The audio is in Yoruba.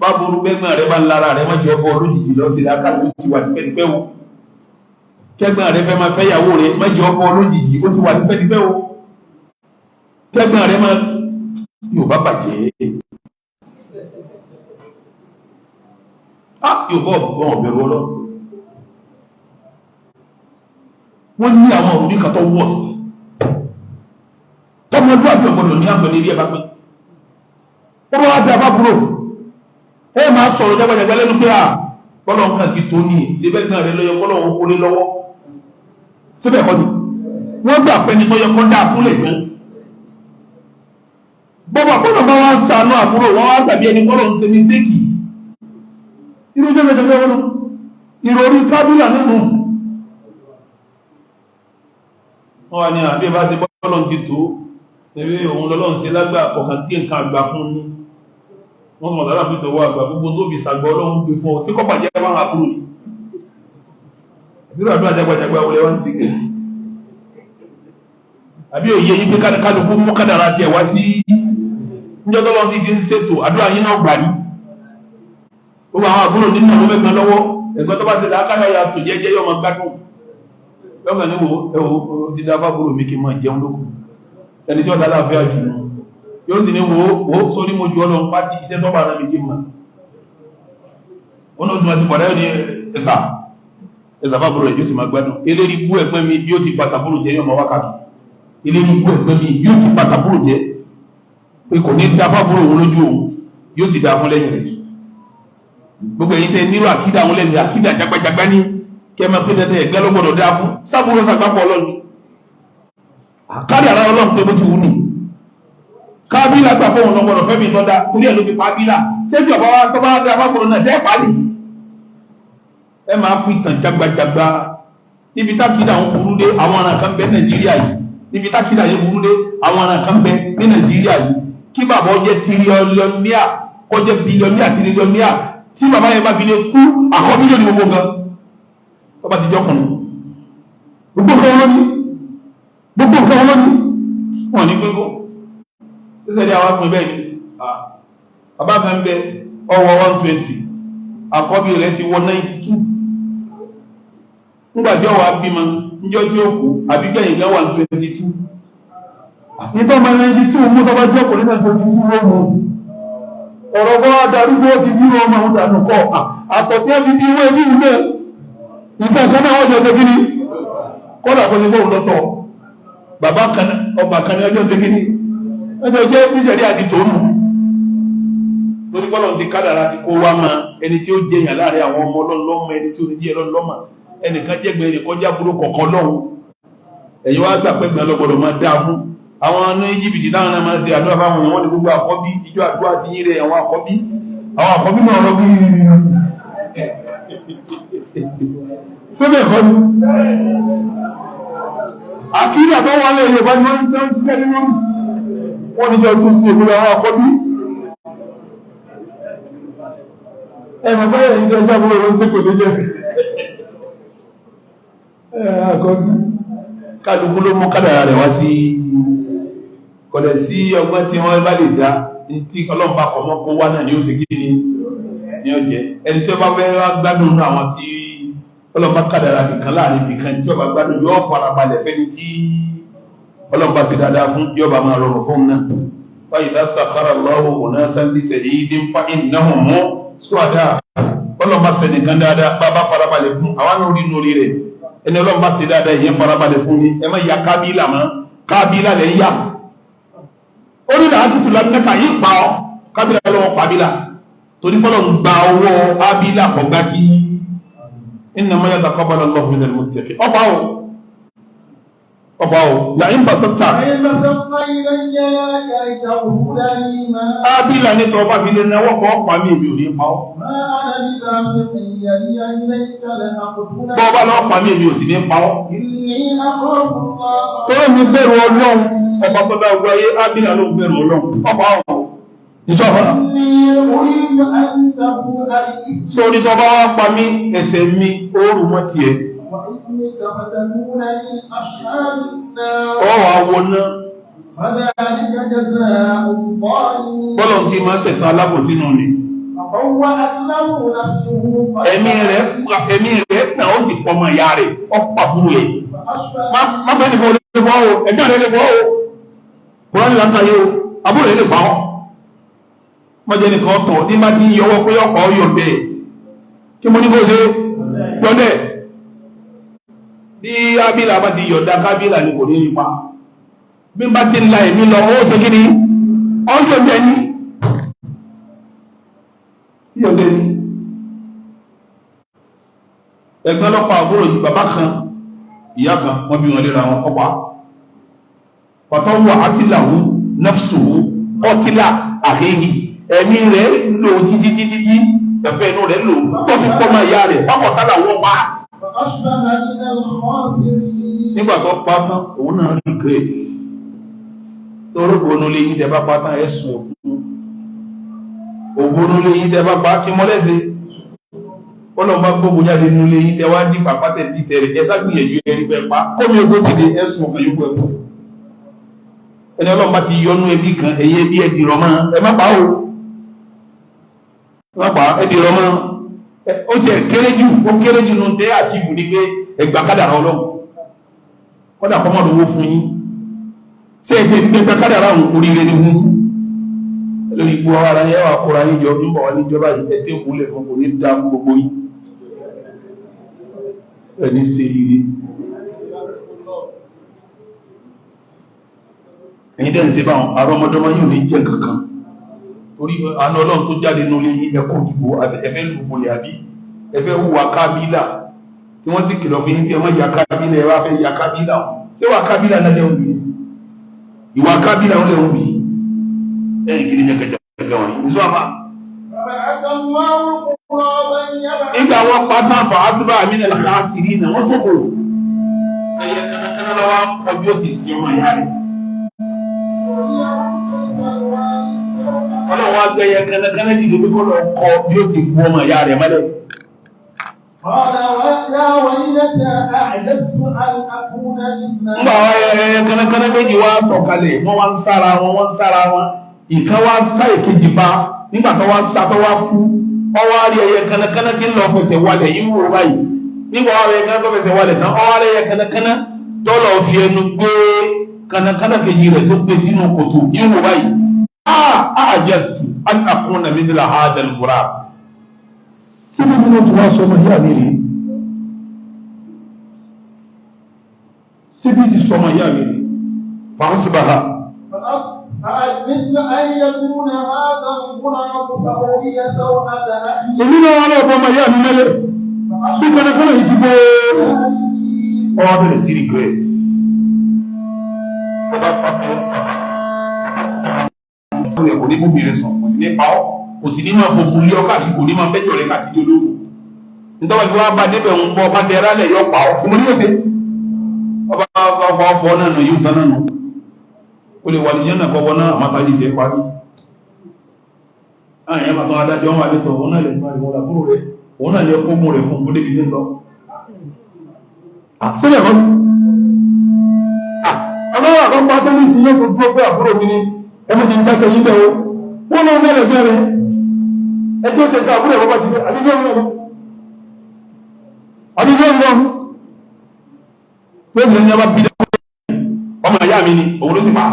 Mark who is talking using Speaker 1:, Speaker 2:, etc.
Speaker 1: Báburú gbẹ́gbọ́n rẹ bá ń lára rẹ mọ́jọ ọbọ̀ lójijì lọ sí làákàyè, ó ti wà tipẹ́tipẹ́ o. Kẹ́gbọ́n rẹ fẹ́ máa fẹ́yàwó rẹ, mọ́jọ ọbọ̀ lójijì, ó ti wà tipẹ́tipẹ́ o. Kẹ́gbọ́n rẹ máa yóò bá bàjẹ́, yóò bọ́ ọ̀gbọ́n ọ̀bẹ̀rù ọlọ́. Wọ́n ní àwọn òrùlé kan tó worst, tọmọdún àbí ọ̀gbọ́dọ̀ ní àgbẹ̀lẹ̀ ilé ẹ̀ bá pín. Ó bá wá bí abábúrò, ó máa sọ̀rọ̀ jágbàjàgbà lẹ́nu pé à bọ́lọ̀ nǹkan ti tó ní síbẹ̀ náà rẹ lọ́yọ kọ́lọ̀ òun kólé lọ́wọ́ síbẹ̀ kọ́ ni. Wọ́n gbà pé ní tọ́yọ kọ́ dáa fún lè gbọ́n bọ́bà bọ́lọ̀ bá wá ń sànú àbúrò, wọ́n wá gbàbí ẹni kọ́lọ̀ ń ṣe mistake. Irú jẹ́gbẹ̀jẹ̀gbẹ̀ wọn ìròrí kábílà nínú wọ́n wà ní àbí bá ṣe bọ́lọ̀ ti tó ẹ̀rí òun lọ́lọ́run ṣe lágbà ọ̀kan gbé nǹkan àgbà fún ní. Wọ́n mọ̀ lára pítọ̀ wọ àgbà gbogbo tó fi sàgbọ́ ọlọ́run gbé fún ọ sí kọ́pà jẹ́ báwọn àbúrò ní àbúrò àdúrà jágbàjágbà wọlé wá ń sí gẹ̀. Àbí òye yí pé kálukú mú kádàrá tiẹ̀ wá sí níjọ́ tó lọ sí ti ń ṣètò àdúrà yín náà gbà rí. Gbogbo àwọn àbúrò nínú àwọn mẹ́gbọ́n lọ́wọ́, ẹ̀gbọ́n tó bá ṣe làákàyà ya tò jẹ́jẹ́ yọmọ gbádùn yọmọ ní wo ẹwọ ti dá fábúrò mi kí n máa jẹun lóko, ẹni tí ó lálàáfíà jù yóò sì ní wo wo sórí mo ju ọlọ́run pátí iṣẹ́ tó bá rán mi kí n mọ̀. Wọn náà sì máa ti pàdé ní ẹ̀sà ẹ̀sà fábúrò rẹ̀, yóò sì máa gbádùn. Eléri bú ẹ̀gbọ́n mi bí ó ti pàtàkùrù jẹ́ yọmọ wákàtí. Eléri bú ẹ̀gbọ́n mi bí ó ti pàtàkùrù jẹ́ pé kò ní dá fábúrò òun lójú òun, yóò sì dá fún lẹ́yìn rẹ̀. Gbogbo ẹ̀yin tẹ́ nírò àkídà àwọn lẹ́nu àkídà jagbajagba ní kí ẹ máa pé dandan ẹ̀gbẹ́ ló gbọ́dọ̀ dáa fún sábúrò sàgbápọ̀ ọlọ́run, kádàrá ọlọ́run pé bó ti wù ní. Kábílà gbà fóun lọ gbọ́dọ̀ fẹ́mi tọ́ da, torí ẹ̀ ló fi pa bílà. Ṣé tí ọba wa tó bá dá fábúrò náà ṣe é pa ni? Ẹ máa pín ìtàn jagbajagba níbi tákìdá àwọn burú dé. Àwọn ará kan bẹ Nàìjíríà yìí, níbi tákìdá yẹn burú dé, àwọn ará kan bẹ ní Nàìjíríà yìí, kí bàbá ó jẹ́ tírílíọ̀nìà, kó jẹ́ bílíọ̀nìà, tírílíọ̀nìà, tí bàbá yẹn bá fi lè kú, àkọ́bí lónìí gbogbo nǹkan tó bá ti jọkùnrin, gbogbo nǹkan wọn lónìí, gbogbo nǹkan wọn lónìí, wọn ní pín kó sísẹ́ ní àwọn apin. Bẹ́ẹ̀ ni bàbá kan bẹ ọwọ́ 120, àkọ́bí rẹ̀ ti wọ 92 nígbà tí ọwọ́ abímọ. Níjọ́ tí ó kú, àbígbẹ̀yìn gan 122. Nítorí ọmọ 92 mú tọ́ba jọkùnrin náà 22 lóhùn ọ̀rọ̀ bá darúgbó ti bí ọmọ àwọn ìdànù kọ́ àtọ̀ tí wọ́n fi bí wọ́n ẹbí ìlú nǹkan kan náà wọ́n jọ ṣe kíní kọ́dà kó ṣe fóun lọ́tọ̀ bàbá kan, ọba kan ní ọjọ́ ṣe kíní ọjọ́ jẹ́ bíṣẹ̀rí àti tòun, torí bọ́lọ̀ ti kádàrá ti kó wá ma ẹni tí ó jẹyàn láàrin àwọn ọmọ ọlọ́run lọ́mọ, ẹni tí ó ní díẹ̀ lọ́run lọ́mọ, ẹnìkan jẹ́gbẹ́ ẹnì kọjá burú kọ̀ọ̀kan lọ́hùn. Ẹ̀yin wá gbà pẹ́gbẹ́ lọ́gbọ́dọ̀ máa dáa fún àwọn ní jìbìtì táwọn náà máa ń ṣe àdúrà fáwọn èèyàn. Wọ́n ní gbogbo àkọ́bí ìjọ àdúrà ti yín rẹ̀, àwọn àkọ́bí, àwọn àkọ́bí náà rọ́ bí síbẹ̀ kọ́ ni àkídà tó wà lẹ́yìn Yorùbá ni wọ́n ń tẹ́ ń ṣiṣẹ́ nínú wọ́n níjọ tún sí ìwé àwọn àkọ́bí ẹ̀mọ̀ báyẹ̀ ní ẹjọ́ àbúrò wọn sí kò ní jẹ́ àkọ́bí. Kálukú ló mú kádàrá rẹ̀ wá sí kọ̀dẹ̀ sí ọgbọ́n tí wọ́n bá lè dá tí ọlọ́run bá kọ̀ mọ́ kó wá náà ní ó sì kí ni ní ọjẹ́. Ẹni tí ó bá fẹ́ wá gbádùn nínú àwọn tí ọlọ́run bá kádàrá nìkan láàrin ibìkan tí ó bá gbádùn, yóò farabalẹ̀ fẹ́ni tí ọlọ́run bá ṣe dáadáa fún, yóò bá máa rọrùn fún náà. Fàyídá sàkárà lọ́wọ́ ònásán bí sẹ̀yìn fa ìnáhùn mọ́ sọ́dá. Ọlọ́run bá ṣẹnìkan dáadáa, bá bá farabalẹ̀ fún àwọn náà rí nù rí rẹ̀. Ẹni ọlọ́run bá ṣe dáadáa, ìyẹn farabalẹ̀ fún ni. Ẹ má ya kábílà mọ́, kábílà lẹ́ ń yà. Ó ní làákìtù lánàkà yìí pa ọ́ kábílà lọ́wọ́ pàbílà, torí bọ́lọ̀ ń gba owó ábílà kọ̀gbá tí innama yataqabbalu Allahu minal muttaqin. Ọ̀pá o, ọ̀pá o, la'in basatta ábílà ní tọ́ bá fi lè náwó kọ́ pa mí, èmi ò ní pa ọ́. Bọ́ bá lọ́wọ́ pa mí, èmi ò sì ní pa ọ́, torí mi bẹ̀rù ọlọ́run ọba tó dá ogun ayé. Ábílà ló ń bẹ̀rù ọlọ́run. Ọba ọ̀ ìṣọ́fà sórí tó bá wá pa mí, ẹsẹ̀ mi oòrùn mọ́ tiẹ̀ ọ wà wọná. Bọ́lọ̀ tí máa sẹ̀sán alábòsí nù ni.
Speaker 2: فطوعت له نفسه.
Speaker 1: Ẹ̀mí rẹ̀ náà ó sì pọ̀ ọmọ ìyá rẹ̀, ó pàbúrò ẹ̀.
Speaker 2: فأصبح
Speaker 1: Má bẹ́ẹ̀ nìkan lè bọ́ o, ẹ̀gbọ́n rẹ̀ lè bọ́ o, kúrọ́nì là ń ta yé o, àbúrò rẹ̀ lè pa ọ́. Mọ́jẹ́ nìkan tọ̀ ní bá ti ń yọwọ́ pé ọ̀pọ̀ ọ̀yọ̀ bẹ́ẹ̀. Kí mo ní kó ṣe yọ̀dẹ̀ bí ábílà bá ti yọ̀dá kábílà ni kò ní ipa bí n bá ti ń la ẹ̀mí lọ, ó ṣe kí ni? Ọ̀yọ̀ bẹ́ẹ̀ ni, yọ̀dẹ̀ ni. Ẹ̀gbọ́n lọ́pàá àbúrò yìí, bàbá kan, ìyá kan, wọ́n bí wọn léra wọn, ọpa pàtọ́wọ́ àtìláhù nafsuhu qatila akhihi. Ẹ̀mí rẹ̀ lò títí títí tí ẹ̀fẹ́ inú rẹ̀ lò tó fi pọ́ mọ́ ìyá rẹ̀ pápọ̀tálà wọ́n pa.
Speaker 2: فأصبح من الخاسرين.
Speaker 1: Nígbà tó pa tán, òun náà regret. Sọ̀rọ̀ ògbónú lé yín tẹ́ bá pa tán, ẹ̀sùn òkú ògbónú lé yín tẹ́ bá pa kí mọ́lẹ́sẹ̀ ọlọ́run bá gbógun jáde nínú ilé yín tẹ́ wá ní pàpá tẹ̀ dí tẹ̀rẹ̀, ẹ ságbìyànjú ẹni pẹ́ pa kómi ó tó dìde, ẹ̀sùn ọkàn yókù ẹ̀kọ́. Ẹni ọlọ́run bá ti yọnú ẹbí kan, ẹ̀yẹ ẹbí ẹ dìrọ̀ mọ́, ẹ má pa ó, ẹ má pa, ẹ dìrọ̀ mọ́. Ó tiẹ̀ kéré jù, ó kéré jù nù tẹ́ àtìfù ní pé ẹgbà kádàrá ọlọ́run kọ́dà kọ́mọ́ lówó fún yín. Ṣé ẹ ti gbé kádàrá òun? Oríire ní fún yín lórí ikú ara yẹn wà kóra yín jọ ń bọ̀ wá níjọba yìí. Ẹ tẹ́ kúnlẹ̀ fún, kò ní dá fún gbogbo yín, ẹni ṣe ríire. Ẹ̀yin tẹ́ ń ṣe báwọn àrọ́mọdọ́mọ yóò ní jẹ́ kankan torí àánú ọlọ́run tó jáde nínú ilé yín. Ẹkọ́ dìbò, ẹfẹ́ lùbọ̀lẹ̀ àbí ẹfẹ́ hùwà kábílà tí wọ́n sì kìlọ̀ fún yín tí wọ́n ya kábílà, ẹ wá fẹ́ ya kábílà. Ṣé wà kábílà náà jẹ́ òbí? Ìwà kábílà ó lè ń bì ẹ̀yìn kìíní jẹ́gẹ́jẹ́gẹ́ wọ̀nyí ìṣọ́ àbá.
Speaker 2: فبعث الله غرابا يبحث.
Speaker 1: Nígbà wọn pátá فأصبح من الخاسرين náà, wọ́n sọ̀kò ẹ̀yẹ kánákáná lọ́wọ́ kọjú ó ti sin ọmọ ìyá rẹ̀. Ọlọ́run wá gbẹ́yẹ kánákáná dìde pé kó lọ kọ bí ó ti bu ọmọ ìyá rẹ̀ mọ́lẹ̀.
Speaker 2: قال يا ويلتى أعجزت أن أكون مثل
Speaker 1: Ńgbà wá ẹyẹ kánákáná méjì wá sọ̀kalẹ̀, wọ́n wá ń sára wọn, wọ́n ń sára wọn. Ìkan wá sá ìkejì bá. Nígbà tó wá sá tó wá kú, ọwọ́ á rí ẹyẹ kánákáná tí ń lọ fẹsẹ̀ walẹ̀ yìí wò báyìí. Nígbà wá ẹyẹ kánákáná fẹsẹ̀ walẹ̀ tán, ọwọ́ á rí ẹyẹ kánákáná tó lọ fi ẹnu gbé kánákáná kejì rẹ̀ tó gbé sínú kòtò yìí wò báyìí. أعجزت أن أكون مثل هذا الغراب. Síbi bí wọ́n ti wá sọ ọmọ ìyá mi rèé, síbi ti sọ ọmọ ìyá mi rèé. فأصبح
Speaker 2: مثل أن يكون هذا الغراب فأري سوءة أخي.
Speaker 1: Èmi náà wà lọ́pọ̀ ọmọ ìyá mi mẹ́lẹ̀ bí kọ́nàkọ́nà yìí ti bó ọwọ́ bẹ̀rẹ̀ sí regret. Ọba pàtẹ́ sọ̀rọ̀ kò ní bóbi rẹ̀ sàn, kò sì ní pa ọ́, kò sì ní máa fòkun lé ọ káàkiri, kò ní máa bẹ́jọ̀ rẹ̀ káàkiri olóògùn. Nítorí wọ́n bá débẹ̀ ń bọ́ ọba dẹ́rẹ́ alẹ́ yọ pa ọ́. Kí mo ní yóò ṣe ọba ọba ọbọ náà nù yóò tán náà nù. Ó lè wà ní jẹ́nà kọ́kọ́ náà àmátayé jẹ́ parí. Àyẹ̀ bàtàn adájọ́ wọn àlẹ́tọ̀ òun náà lè gbọ́n rẹ̀, wọn àbúrò rẹ̀, òun náà lè kógun rẹ̀ fún débi tí ń lọ. Sílẹ̀ kọ́ ọlọ́wọ́ àkọ́kọ́ atẹ́lẹ́sì yóò tó dúró pé àbúrò mi ni, ẹ mọ̀ ti ń dáṣẹ́ yín bẹ́ẹ̀ o. Wọ́n lọ mẹ́rẹ̀ bẹ́rẹ̀ ẹjọ́ ṣe ká àbúrò ẹ̀kọ́ bá ti fẹ́ àbíjọ́ ń lọ, àbíjọ́ ń lọ. Yóò sì ní ọba bí ọmọ ìyá mi ni òun ló sì pa.